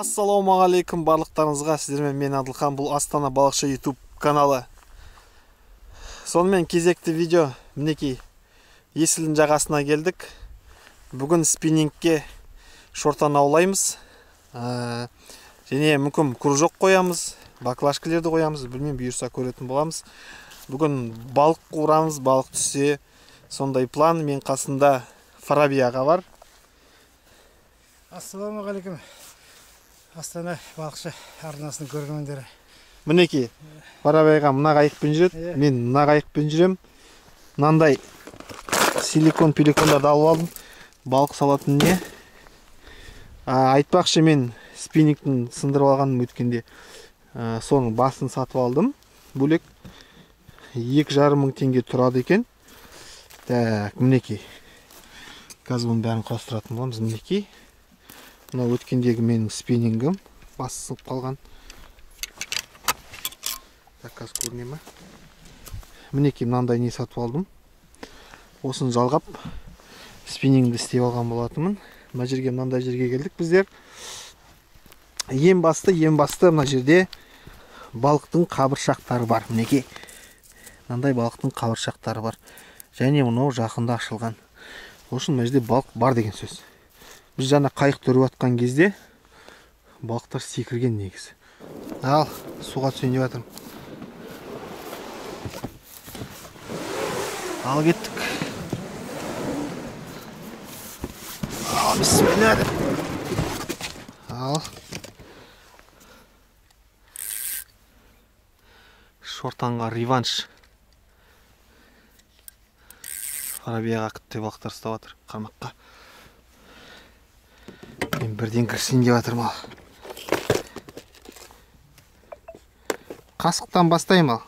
Ассалаумағалейкум барлықтарыңызға, сіздермен мен Адылхан, бұл Астана балықшы YouTube каналы. Сонымен кезекті видео, мінекей Есілдің жағасына келдік. Бүгін спиннингке шортан аулаймыз. Және мүмкін кружок қоямыз, баклажкалерді қоямыз, білмеймін, бұйырса көретін боламыз. Бүгін балық қуырамыз, балық түссе сондай план. Мен қасында Фараби аға бар. Ассалаумағалейкум. Астана балықшы арнасының көрермендері. Мінекей, Фараби аға мына қайықпен жүреді, мен мына қайықпен жүрем. Мынандай силикон пиликондарды алып алдым. Балық салатын не? Айтпақшы, мен спиннингтің сындырып алғаным өткенде, соның басын сатып алдым. Бөлек 2,5 мың теңге тұрады екен. Так, мінекей. Қазір бұның бәрін құрастыратын боламыз. Мінекей. Мына өткендегі менің спиннингім басы сынып қалған. Так, қазір көріне ме? Мінекей мынандай не сатып алдым. Осыны жалғап спиннингді істеп алған болатынмын. Мына жерге, мынандай жерге келдік біздер. Ең басты мына жерде балықтың қабыршақтары бар. Мінекей. Мынандай балықтың қабыршақтары бар. Және мынау жақында ашылған. Ол үшін мына жерде балық бар деген сөз. Біз жаңа қайық түріп атқан кезде балықтар секірген негізі. Ал, суға түсейін деп жатырмын. Ал кеттік. Ал, бисмилля деп. Ал. Шортанға реванш. Фараби аға күтті балықтар ұстап жатыр қармаққа. Мен бірден кірісейін деп жатырмын, ал. Қасықтан бастаймын, ал.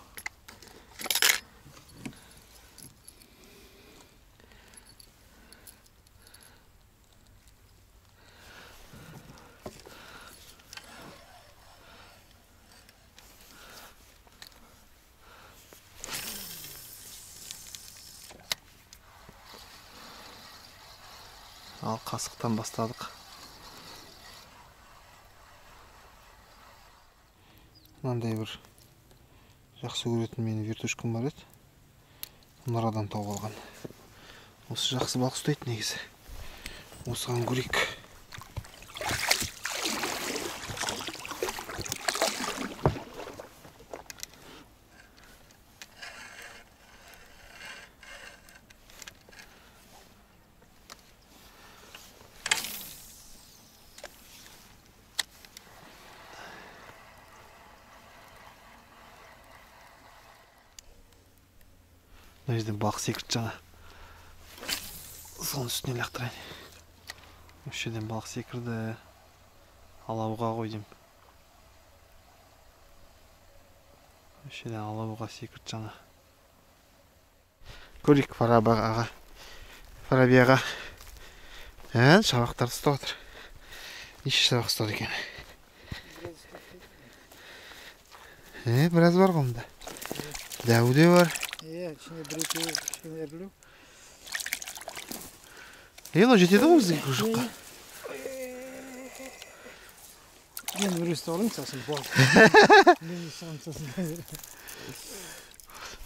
Ал, қасықтан бастадық. Мынандай бір жақсы көретін менің вертушкам бар еді. Мұнарадан тауып алған. Осы жақсы балық ұстайды негізі. Осыған көрейік. Мына жерден балық секірді жаңа. Соның үстіне лақтырайын. Осы жерден балық секірді. Алабұға ғой деймін. Осы жерден алабұға секірді жаңа. Көрейік Фараби аға. Фараби аға. Шабақтарды ұстап жатыр. Неше шабақ ұстады екен? Біраз бар ғой мұнда. Дәу де бар. Ішінде бір екеуі кішкене ірілеу. Мынау жетеді ғой бізге кружокқа. Мен бір ұстап алайын, сосын болды. Мен ұстағым сосын.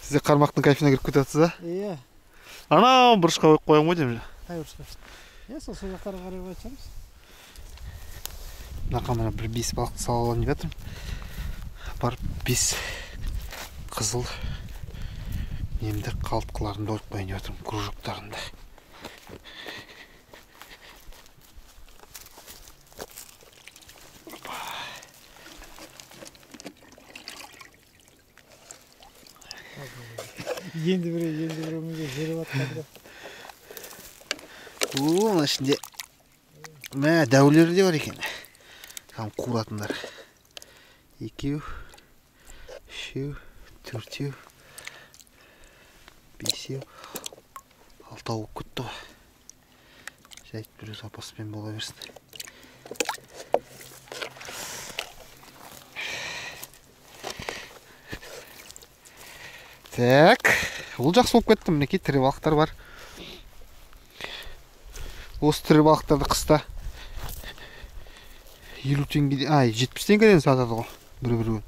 Сіз де қармақтың кайфына кіріп кетесіз, а? Иә. Анау бұрышқа қойып қоямын ғой деймін. Қай бұрышқа? Иә, сол жақтарға қарай қоятын шығармыз. Мына қамыра бір 5 балықты салып алайын деп жатырмын. Барып 5 қызыл немді қалтқыларымды қойып қояйын деп жатырмын, кружоктарымды. Енді біреу мінге жүріп атқанды. О, мына ішінде дәулері де бар екен. Қуыратындар. 2, 3, 4, 5, 6 болып кетті ғой. Жайт біреу запаспен бола берсін. Так, ол жақсы болып кетті. Мінекей тірі балықтар бар. Осы тірі балықтарды қыста 50 теңгеден, 70 теңгеден сатады ғой бір-біреуін.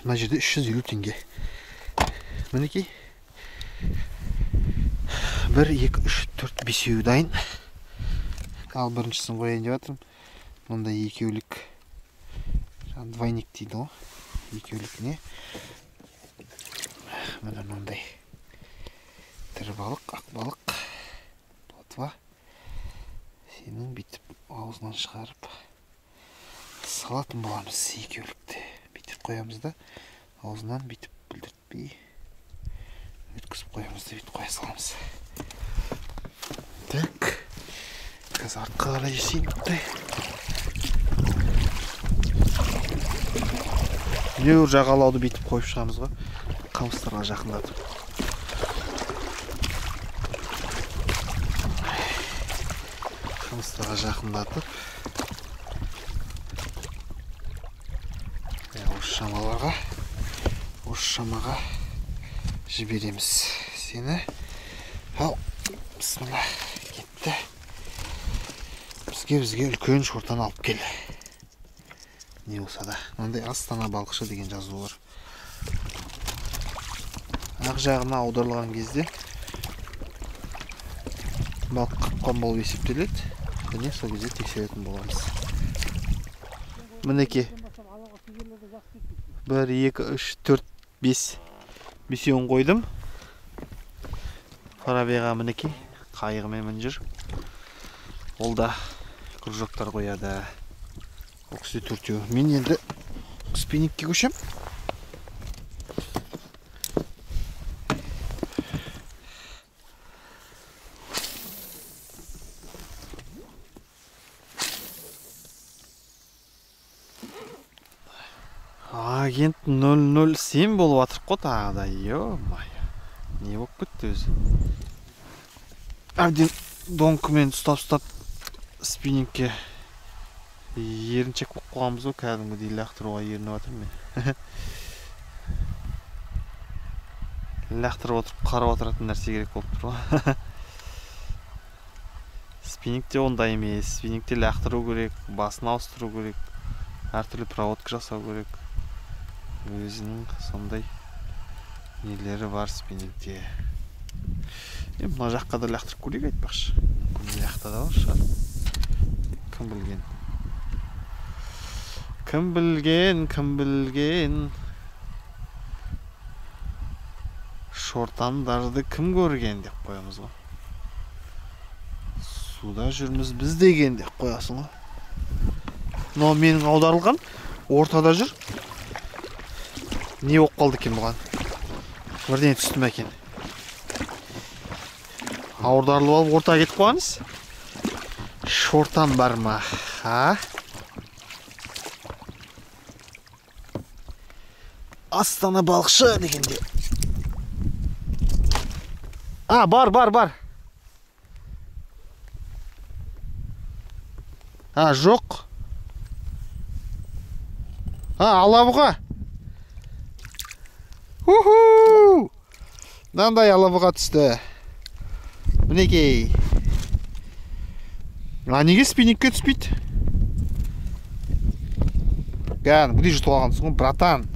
Мына жерде 350 теңге. Мінекей. 1, 2, 3, 4, 5-еуі дайын. Ал біріншісін қояйын деп жатырмын. Мындай екеулік, двойник дейді ғой. Екеулік не? Міне мынандай тірі балық, ақ балық, плотва. Сенің бүйтіп аузынан шығарып салатын боламыз екеулікті. Бүйтіп қоямыз да, аузынан бүйтіп білдіртпей өткізіп қоямыз да, бүйтіп қоя саламыз. Так, қазір артқа қарай жүрсейін. Нөр жағалауды бүйтіп қойып шығамыз ғой, қамыстарға жақындатып. Қамыстарға жақындатып. Осы шамаларға, осы шамаға жібереміз сені. Ал, бісміллә, кетті. Бізге үлкен шортан алып кел. Не болса да, мынандай Астана балықшы деген жазу бар. Ақ жағына аударылған кезде балық қапқан болып есептеледі. Және сол кезде тексеретін боламыз. Мінекей. 1, 2, 3, 4, 5. Бесеуін қойдым. Фарабиға мінекей қайығымен мін жүр. Ол да кружоктар қояды. Ол кісі төртеу. Мен енді спиннингке көшем. Агент 007 болып жатыр қой тағы да. Ё-моё. Не болып кетті өзі? Әбден донкымен ұстап-ұстап спиннингке еріншек болып қойғанбыз ғой, кәдімгідей лақтыруға ерініп жатырмын мен. Лақтырып отырып қарап отыратын нәрсе керек болып тұр ғой. Спиннингте ондай емес. Спиннингте лақтыру керек, басын ауыстыру керек, әртүрлі проводка жасау керек. Өзінің сондай нелері бар спиннингте. Мына жаққа да лақтырып көрейік айтпақшы. Мүмкін мына жақта да бар шығар. Кім білген? Кім білген, кім білген? Шортандарды кім көрген деп қоямыз ғой. Суда жүрміз біз деген деп қоясың ғой. Мынау менің аударылған ортада жүр. Не болып қалды екен бұған? Бірдеңе түсті ме екен? Аударылып алып ортаға кетіп қойғанбыз. Шортан бар ма? Ха? Астана балықшы дегенде. А, бар, бар, бар. А, жоқ. А, алабұға. Уху! Мынандай алабұға түсті. Мінекей. А неге спиннингке түспейді? Кәдімгідей жұтып алғансың ғой, братан.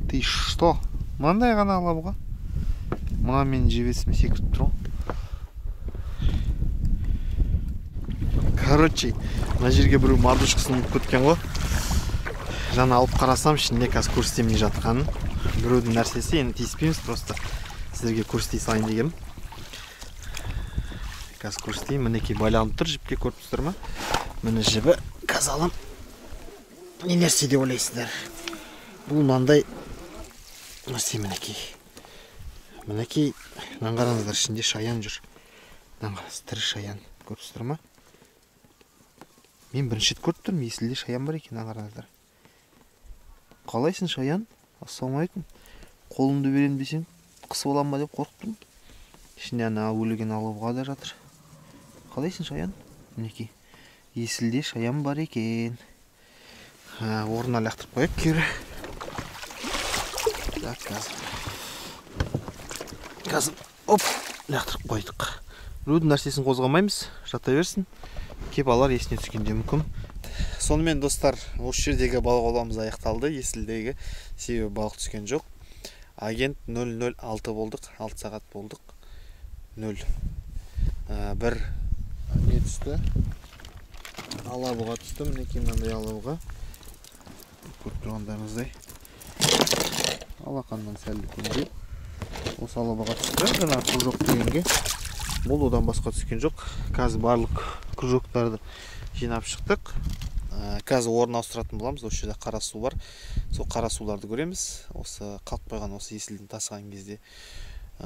Ты что? Мынандай ғана алабұға. Мына менің жебесіме секіріп тұр ғой. Короче, мына жерге біреу мордушкасын ұмытып кеткен ғой. Жаңа алып қарасам, ішінде қазір көрсетемін не жатқанын. Біреудің нәрсесі, енді тиіспейміз, просто сіздерге көрсете салайын дегенмін. Қазір көрсетейін. Мінекей байланып тұр жіпке, көріп тұрсыздар ма? Міне жібі. Қазір алам. Не нәрсе деп ойлайсыздар? Бұл мынандай нәрсе мінекей. Мінекей, мынаны қараңыздар, ішінде шаян жүр. Мынаны қараңыз, тірі шаян. Көріп тұрсыздар ма? Мен бірінші рет көріп тұрмын, Есілде шаян бар екен, мынаны қараңыздар. Қалайсың, шаян? Ассалаумағалейкум. Қолымды беремін десем, қысып алам ба деп қорықтым. Ішінде ана өлген алабұға да жатыр. Қалайсың, шаян? Мінекей, Есілде шаян бар екен. Орнына лақтырып қояйық кері. Так, қазір. Қазір, оп, лақтырып қойдық. Біреудің нәрсесін қозғамаймыз, жата берсін. Кеп алар есіне түскенде мүмкін. Сонымен достар, осы жердегі балық аулауымыз аяқталды. Есілдегі, себебі балық түскен жоқ. Агент 006 болдық, 6 сағат болдық. 0. Бір не түсті? Алабұға түсті, мінекей мынандай алабұға. Көріп тұрғандарыңыздай. Алақаннан сәл үлкендеу. Осы алабұға түсті, жаңа кружок дегенге. Бұл одан басқа түскен жоқ. Қазір барлық кружоктарды жинап шықтық. Қазір орын ауыстыратын боламыз. Осы жерде қара су бар. Сол қара суларды көреміз. Осы қалып қойған осы Есілдің тасыған кезде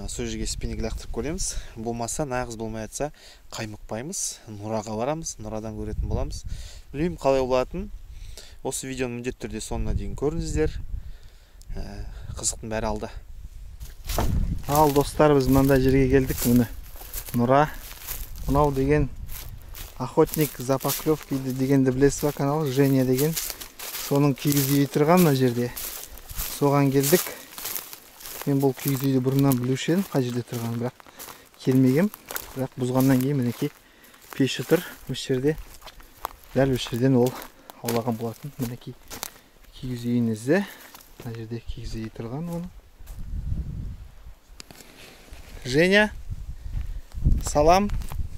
сол жерге спиннинг лақтырып көреміз. Болмаса, нағыз болмай жатса, қаймықпаймыз. Нұраға барамыз, Нұрадан көретін боламыз. Білмеймін қалай болатынын. Осы видеоны міндетті түрде соңына дейін көріңіздер. Қызықтың бәрі алда. Ал достар, біз мынандай жерге келдік. Міне Нұра. Мынау деген Охотник за поклевкой дегенді білесіз ба канал? Женя деген. Соның киіз үйі тұрған мына жерде. Соған келдік. Мен бұл киіз үйді бұрыннан білуші едім, қай жерде тұрғанын, бірақ келмегем. Бірақ бұзғаннан кейін мінекей пеші тұр осы жерде. Дәл осы жерден ол аулаған болатын. Мінекей киіз үйінің ізі. Мына жерде киіз үйі тұрған оның. Женя, салам,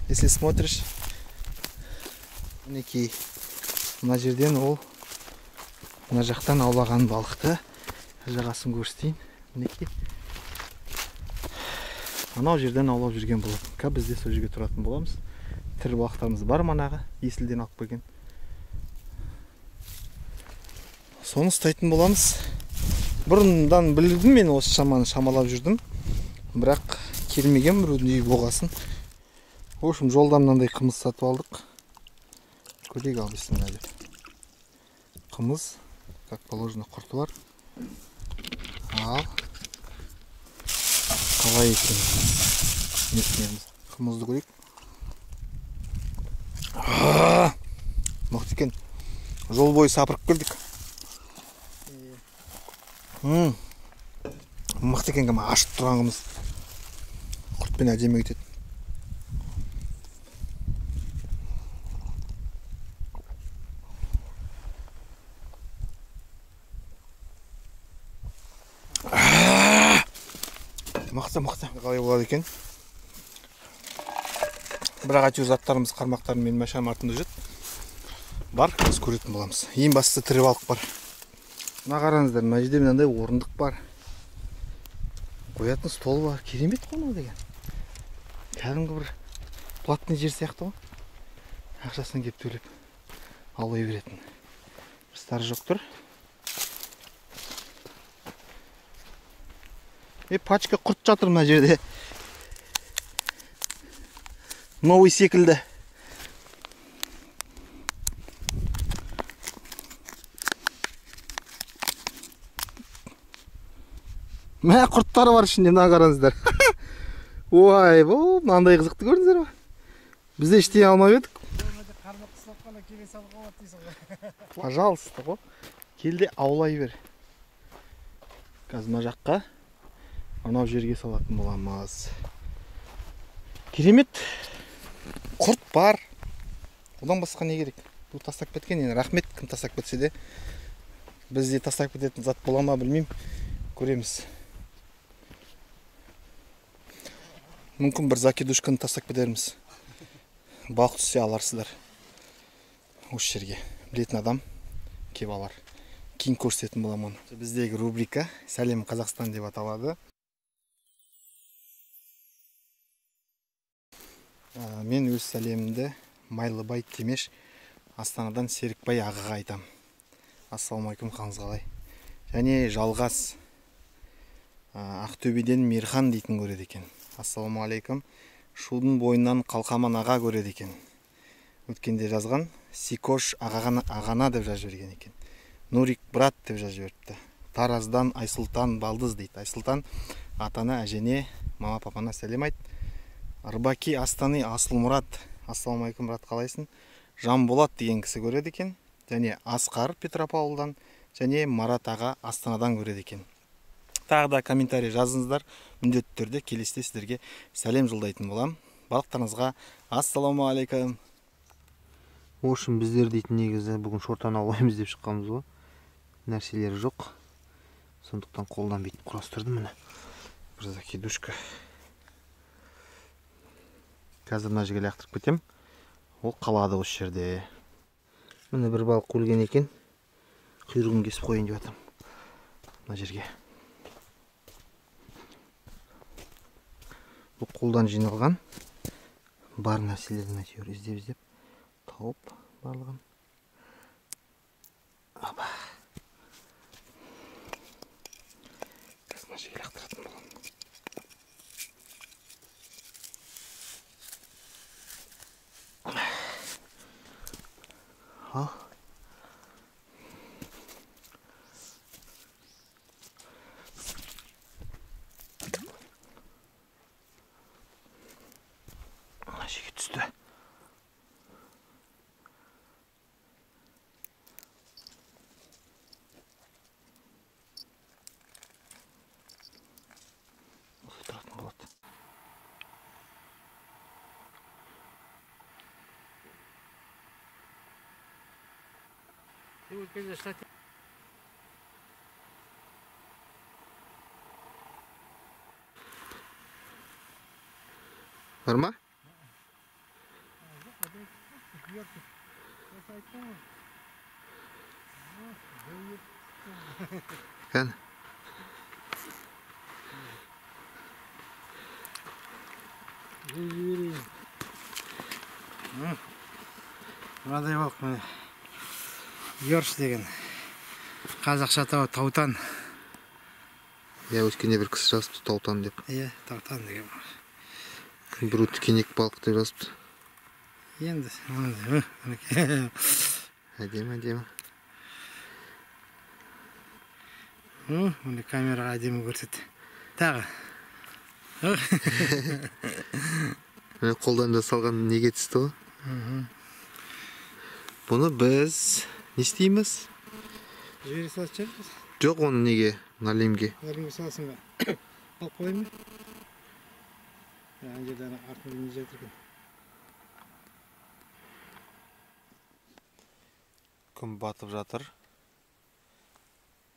если смотришь. Мінекей мына жерден ол мына жақтан аулаған балықты жағасын көрсетейін. Мінекей анау жерден аулап жүрген болатын. Қазір біз де сол жерге тұратын боламыз. Тірі балықтарымыз бар манағы Есілден алып келген. Соны ұстайтын боламыз. Бұрындан білдім мен осы шаманы, шамалап жүрдім. Бірақ келмеген біреудің үйі болғасын. В общем, жолдан мынандай қымыз сатып алдық. Көрейік ал, бисмилла деп. Қымыз, как положено, құрты бар. Ал қалай екен? Қымызды көрейік. Мықты екен. Жол бойы сапырып келдік. Мықты екен, ашып тұрған қымыз. Құртпен әдемі кетеді. Мықты, мықты. Қалай болады екен? Бірақ әйтеуір заттарымыз, қармақтарым менің машинам артында жүреді. Бар, біз көретін боламыз. Ең бастысы тірі балық бар. Мына қараңыздар, мына жерде мынандай орындық бар. Қоятын стол бар. Керемет қой мынау деген. Кәдімгі бір платный жер сияқты ғой. Ақшасын кеп төлеп аулай беретін. Бір стар жоқ тұр. Пачка құрт жатыр мына жерде. Новый секілді. Мә, құрттары бар ішінде, мына қараңыздар. Ой, бұл мынандай қызықты көрдіңіздер ме? Біз де ештеңе алмап едік. Пожалуйста, ғой. Кел де аулай бер. Қазір мына жаққа анау жерге салатын боламыз. Керемет. Құрт бар. Одан басқа не керек? Бұл тастап кеткен, енді рахмет, кім тастап кетсе де. Бізде тастап кететін зат бола ма білмеймін. Көреміз. Мүмкін бір закидушканы тастап кетерміз. Балық түссе аларсыздар. Осы жерге білетін адам кеп алар. Кейін көрсететін боламын оны. Біздегі рубрика Сәлем Қазақстан деп аталады. Мен өз сәлемімді Майлыбай Темеш Астанадан Серікбай ағаға айтам. Ассалаумағалейкум, қалыңыз қалай? Және Жалғас Ақтөбеден Мирхан дейтін көреді екен. Ассалаумағалейкум. Шудың бойынан Қалқаман аға көреді екен. Өткенде жазған Сикош ағана деп жазып жіберген екен. Нурик брат деп жазып жіберіпті. Тараздан Айсұлтан балдыз дейді. Айсұлтан атана, әжене, мама, папана сәлем айт. Рыбаки Астаны Асылмұрат. Ассалаумағалейкум, брат, қалайсың? Жанболат деген кісі көреді екен. Және Асқар Петропавлдан, және Марат аға Астанадан көреді екен. Тағы да комментарий жазыңыздар. Міндетті түрде келесіде сіздерге сәлем жолдайтын боламын. Барлықтарыңызға ассалаумағалейкум. В общем, біздер дейтін негізі бүгін шортан аулаймыз деп шыққанбыз ғой. Нәрселері жоқ. Сондықтан қолдан бүйтіп құрастырдым міне. Бір закидушка. Қазір мына жерге лақтырып кетем. Ол қалады осы жерде. Міне бір балық өлген екен. Құйрығын кесіп қояйын деп жатырмын. Мына жерге. Бұл қолдан жиналған бар нәрселерін әйтеуір іздеп-іздеп тауып барлығын. Апа. Қазір мына жерге лақтыратын боламын. Ал. Мына жерге түсті. Осы тұратын болады. Бар ма? Кәне. Мынадай балық міне. Йорш деген. Қазақша атауы таутан. Иә, өткенде бір кісі жазыпты таутан деп. Иә, таутан деген. Біреу тікенек балық деп жазыпты. Енді, әдемі, әдемі. Міне камераға әдемі көрсетті. Тағы. Міне қолдан жасалған неге түсті ғой. Бұны біз не істейміз? Жібере салатын шығармыз. Жоқ, оны неге? Налимге. Налимге саласың ба? Алып қояйын ба? Ана жерде ана артында не жатыр екен. Күн батып жатыр.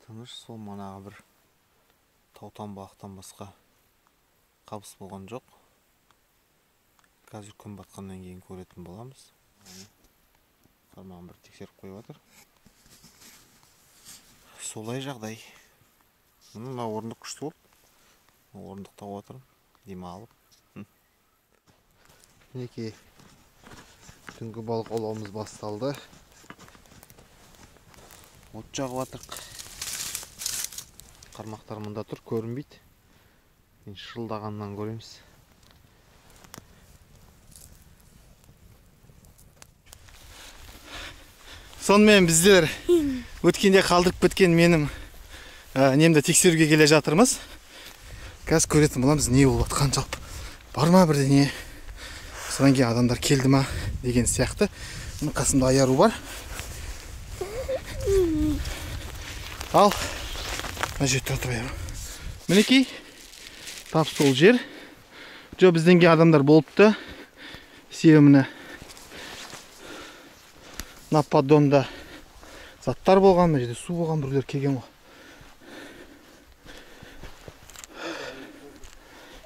Тыныш, сол манағы бір таутан балықтан басқа қабыс болған жоқ. Қазір күн батқаннан кейін көретін боламыз. Қармағын бір тексеріп қойып жатыр. Солай жағдай. Мына орындық күшті болды. Орындық тауып жатырмын, демалып. Мінекей түнгі балық аулауымыз басталды. От жағып жатырық. Қармақтар мында тұр, көрінбейді. Енді шырылдағаннан көреміз. Сонымен біздер өткенде қалдырып кеткен менің немді тексеруге келе жатырмыз. Қазір көретін боламыз не болып жатқанын, жалпы бар ма бірдеңе, содан кейін адамдар келді ма деген сияқты. Мына қасымда Аяру бар. Ал мына жерде тұр Аяру. Мінекей тап сол жер. Жоқ, бізден кейін адамдар болыпты. Себебі міне мына поддонда заттар болған, мына жерде су болған, біреулер келген ғой.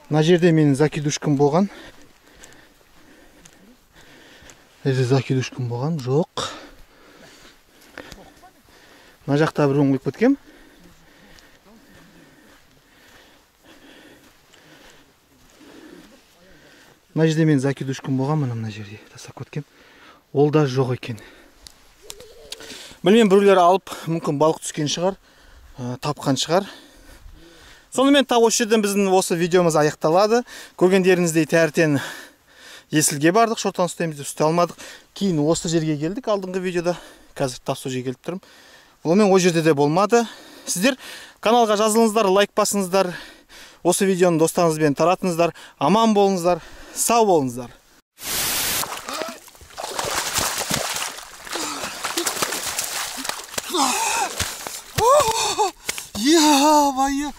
Мына жерде менің закидушкам болған. Мына жерде закидушкам болған, жоқ. Мына жақта бір оң қойып кеткем. Мына жерде менің закидушкам болған, мына мына жерде тастап кеткем. Ол да жоқ екен. Білмеймін, біреулер алып, мүмкін балық түскен шығар, тапқан шығар. Сонымен тап осы жерден біздің осы видеомыз аяқталады. Көргендеріңіздей таңертең Есілге бардық, шортан ұстаймыз деп ұстай алмадық. Кейін осы жерге келдік алдыңғы видеода. Қазір тап сол жерге келіп тұрмын. Онымен ол жерде де болмады. Сіздер каналға жазылыңыздар, лайк басыңыздар. Осы видеоны достарыңызбен таратыңыздар. Аман болыңыздар, сау болыңыздар. Я, моя.